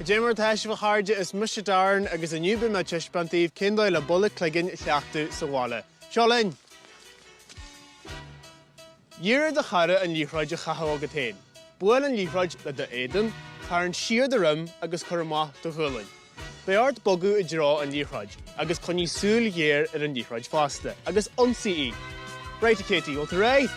Goidé mar atá sibh a chairde, is mise Darren agus inniu beidh mé ag taispeáint daoibh cén dóigh le buille cloiginn a chleachtadh sa bhaile. Seo linn! Iarr ar do chara an liathróid a chaitheamh agat féin. Buail an liathróid le do éadan, tarraing siar do dhroim agus cuir amach do ghualainn. Beidh ort bogadh i dtreo an liathróid agus coinnigh súil ghéar ar an liathróid fosta agus ionsaigh í. Right a Katie, bhfuil tú réidh?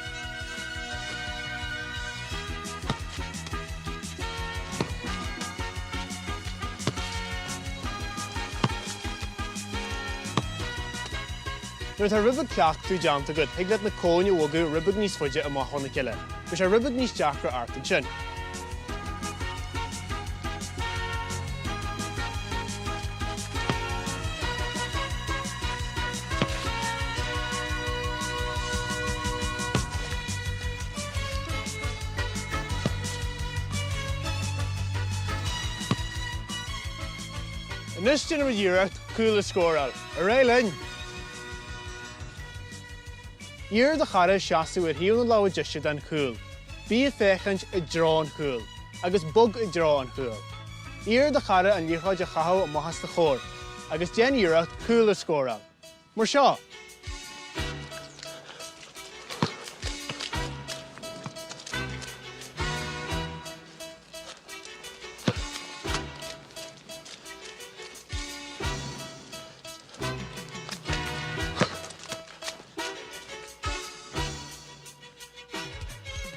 Nuair atá rud beag cleachtadh déanta agat, thig leat na cóin a bhogadh rud beag níos faide amach óna chéile. Beidh sé rud beag níos deacra ort ansin. Anois déanfaimid iarracht cúl a scóráil. Ar aghaidh linn! Iarr ar do chara seasamh ar thaobh na láimhe deise den chúl. Bí ag féachaint i dtreo an chúil, agus bog i dtreo an chúil. Iarr ar do chara an liathróid a chaitheamh amach os do chomhair, agus déan iarracht cúl a scóráil. Mar seo!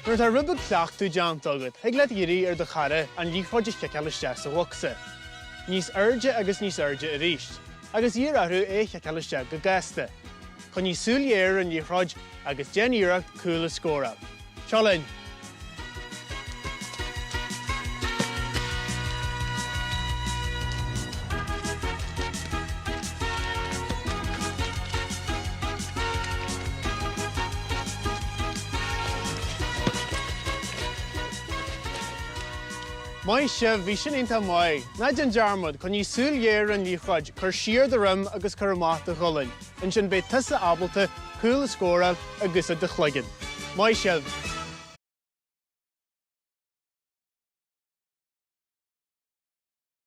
Nuair atá rud beag cleachtadh déanta agat, thig leat iarraidh ar do chara an liathróid a chiceáil isteach sa bhocsa. Níos airde agus níos airde arís, agus iarr orthu é a chiceáil isteach go gasta. Coinnigh súil ghéar ar an liathróid agus déan iarracht cúl a scóráil. Seo linn! Maith sibh, bhí sin iontach maith. Ná déan dearmad, coinnigh súil ghéar ar an liathróid, cuir siar do dhroim agus cuir amach do ghualainn. Ansin beidh tusa ábalta cúl a scóráil ag úsáid do chloigeann. Maith sibh!